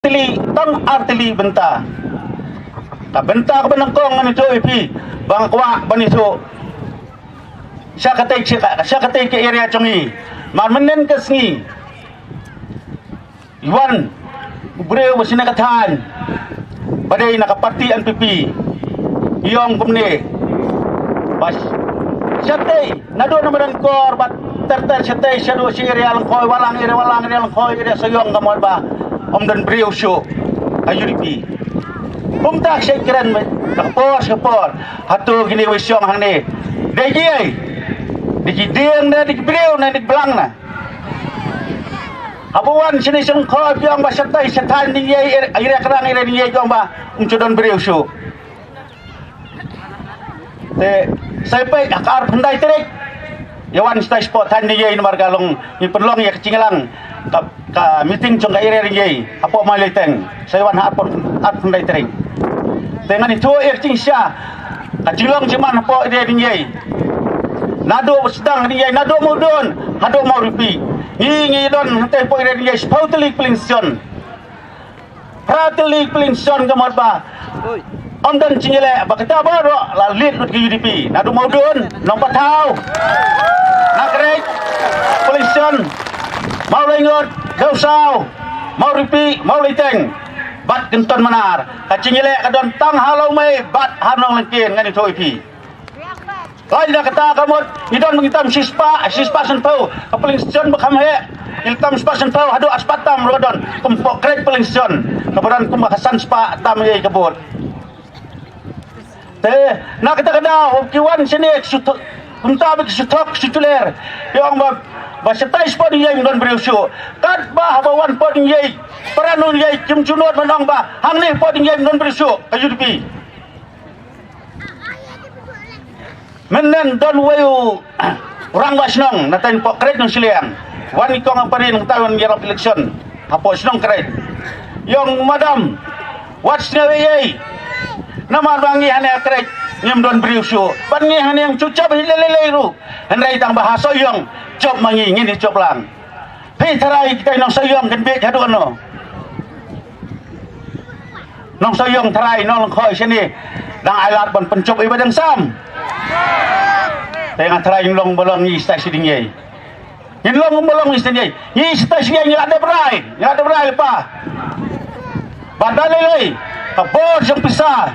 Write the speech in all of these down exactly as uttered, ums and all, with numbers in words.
tylli, tang ar tylli bynta. Ka bynta kaba nyngkong ngan ïathuh ïa phi, ba nga kwah ban ïathuh sha katei, sha ka, sha katei ka area jong ngi. Mar mynnin ka sngi i wan u briew ba shane ka thaiñ ba dei na ka party N P P. I ong kumne, ba shatei naduh na Madan Kor bad ter ter shatei shaduh shi area Lyngkhoi Walang, area Walang, area Lyngkhoi, area Sohiong ka mut ba ym don briew shuh ka U D P. Kumta ka shait kren ba ka por sha ka por. Hato kine ba shong hangne dei ki ei? Dei ki dieng ne dei ki briew ne dei ki blang ne? Haba wan shane sha Lyngkhoi phi ong ba shatei shathaiñ ding ei, area Krang area ding ei, ki ong ba ym ju don briew shuh. Te sa peit ha ka arphew khyndai tarik ïa wan shatai shapoh thaiñ Nongïei namar ka long ngi pynlong ïa ka jingïalang ka, ka meeting jong ka area Nongïei hapoh Mawleiteng. Sa wan ha arphew, arphew khyndai tarik. Te ngan ïathuh ïa ka jingshisha ka jinglong jingman hapoh area Nongïei. Naduh ba sdang Nongïei, naduh Mawdon haduh Mawripi, ngi, ngi don hangtei hapoh area Nongïei shiphew tylli polling station. Phra tylli polling station ka mut ba ym don jingïaleh, ba kita baroh la leit lut ka U D P. Naduh Mawdon, Nongpathaw, Nakrek, polling station, Mawlaingut, Dewsaw, Mawripi, Mawleiteng bad Kynton Manar. Ka jingïaleh ka don tang ha Lawmei bad ha Nonglyngkien, ngan ïathuh ïa phi. Lait na kata ka mut ngi don ba ngi tam shispah, shispah sanphew. Ka polling station ba kham heh ngi tam shispah sanphew, haduh arspah tam ruh ka don. Kum Pokhreit polling station kaba don kumba ka san spah tam ïa ka vote. Te na kata ka daw ki wan shane ki shu thok, kumta ba ki shu thok shu tuler, ki ong ba, ba shatai shapoh Nongïei ym don briew shuh. Katba haba wan hapoh Nongïei, para Nongïei kim ju nud ban ong ba hangne hapoh Nongïei ym don briew shuh ka U D P. Mynnin don uwei u rangbah shnong na tang Pokhreit Nongshiliang. Wan i kong Amparin nangta wan ïarap election hapoh shnong Khreit. I ong, madam, wat sngew ei ei. Namar ba ngi hangne ha Khreit ngim don briew shuh. Bad ngi hangne ngi shu jop hi lei lei lei ruh. Hynrei tang ba ha Sohiong jop ma ngi, ngin ïa jop lang. Phi tharai kita ki nong Sohiong kin bieit haduh katno? Nong Sohiong tharai, nong Lyngkhoi shane dang ailad ban pynjop ïa ba dang sam. Te nga tharai ngi long ba long ngi shatai shi ding ei. Ngin long ba long ngi shatai shi ding ei. Ngi shatai shi ding ei, ngi la dep rai, ngi la dep rai lypa. Bad da lei lei ka bor jong pisa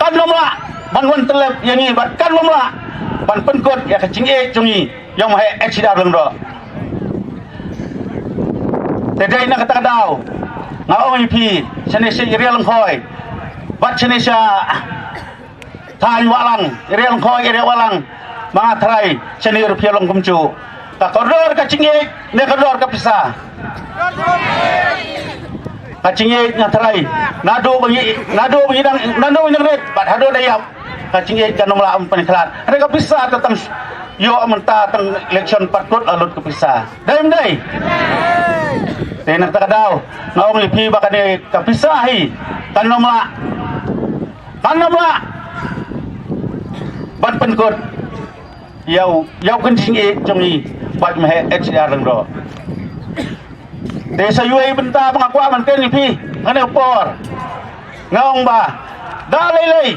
kan ym lah ban wan tyllep ïa ngi bad kan ym lah ban pynkut ïa ka jingïeit jong ngi. Ïa u Maheh H D R Lyngdoh. Te dei na kata ka daw nga ong ïa phi, shane sha area Lyngkhoi bad shane sha thaiñ Walang, area Lyngkhoi, area Walang, ma nga tharai shane ruh phi ïa long kumjuh. Ka kordor ka jingïeit ne kordor ka pisa? Ka jingïeit nga tharai. Naduh ba ngi, naduh ba ngi dang, naduh ba ngi dang rit bad haduh da ïap, ka jingïeit kan ym lah ban pynkhlad. Hynrei ka pisa te tang ïoh mynta tang election pat kut la lut ka pisa. Dei ym dei? Te na kata ka daw nga ong ïa phi ba kane ka pisa hi kan ym lah, kan ym lah ban pynkut ïa u, ïa u kynjingïeit jong ngi bad u Maheh H D R Lyngdoh. Te sa iwei i bynta ba nga kwah ban kren ïa phi ha kane ka por. Nga ong ba da lei lei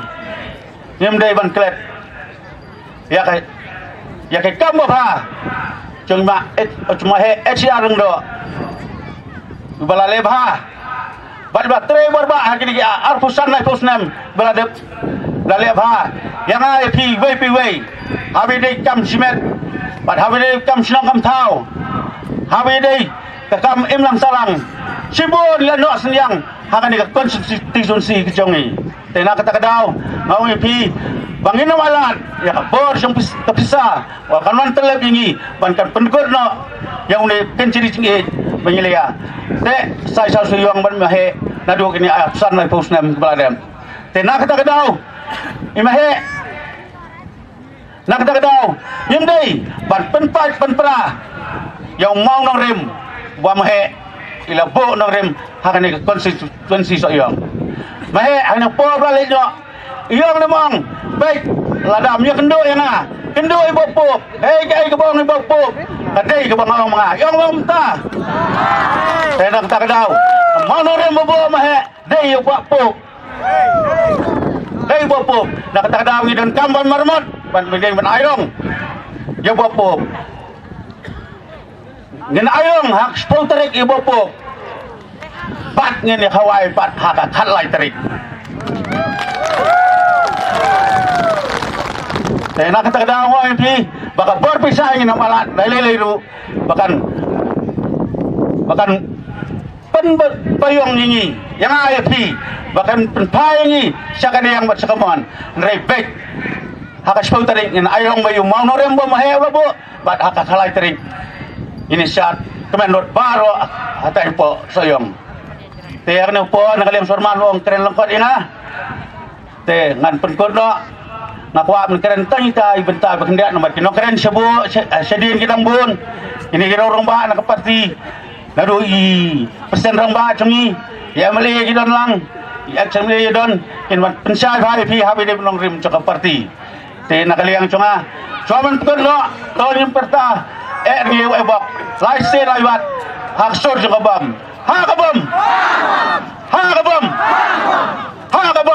ngim dei ban klet ïa ka, ïa ka kam babha jong u Maheh, jong u Maheh H D R Lyngdoh. Uba la leh bha bad ba trei bor ba ha kine ki arphew san laiphew snem ba la dep, la leh bha. Ïa nga ïa phi iwei pa iwei, haba ïadei kam shimet bad haba ïadei kam shnong kam thaw, haba ïadei ka kam imlang sahlang, shibun la noh synñiang ha kane ka constituency ka jong ngi. Te na kata ka daw nga ong ïa phi ba ngin ym ailad ïa ka bor jong pis-, ka pisa, ba kan wan tyllep ïa ngi ban kan pynkut noh ïa une u kynjri jingïeit ba ngi la ïa. Te sa i Sohiong bad Maheh naduh kine arphew san laiphew snem ba la dep. Te na kata ka daw i Maheh, na kata ka daw ngim dei ban pynpait pynpra ïa u mawnongrim ba Maheh i la buh nongrim ha kane ka constituency Sohiong. Maheh ha kane ka por ba la leit noh i ong ne mong, peit, lada ym ïakynduh ïa nga, kynduh ïa i Bah Pup. Hei, kaei kaba ong i Bah Pup? Ka dei kaba nga ong ma nga. I ong ma nga mynta. Te na kata ka daw Mawnohrem Babuh Maheh, dei ïa u Bah Pop. Dei u Bah Pop. Na kata ka daw ngi donkam ban marmot, ban bynta ban ailong ïa u Bah Pop. Ngin ailong ha ka shiphew tarik ïa u Bah Pop. Bad ngin ïa khawai pat ha ka khatlai tarik. Te na kata ka daw nga ong ïa phi ba ka bor pisa ngin ym ailad da lei lei ruh. Ba kan, ba kan pynbeit paiong ïa ngi, ïa nga ïa phi, ba kan pynphai ïa ngi sha ka diang bad sha ka mon. Hynrei beit ha ka shiphew tarik ngin ailong ba ïa u Mawnohrem Babuh Maheh u la buh, bad ha ka khatlai tarik ngin ïa shad kmen lut baroh hatai hapoh Sohiong. Te ha kane hapoh na ka liang Sorman u ong kren lyngkot ïa nga. Te ngan pynkut noh. Nga kwah ban kren tang ïa ka i bynta ba khyndiat namar ki nongkren shabuh sha, shadien ki dang bun. Kine ki rangbah na ka party, naduh i president rangbah jong ngi, i M L A ki don lang, i ex M L A ki don. Kin ban pynshai bha ïa phi haba ïadei bad nongrim jong ka party. Te na ka liang jong nga, shuwa ban pynkut noh, to ngin pyrta eh ri eh bok, lai sien lai wat, ha ka sur jong ka bom. Ha ka bom. Ha ka bom. Ha ka bom.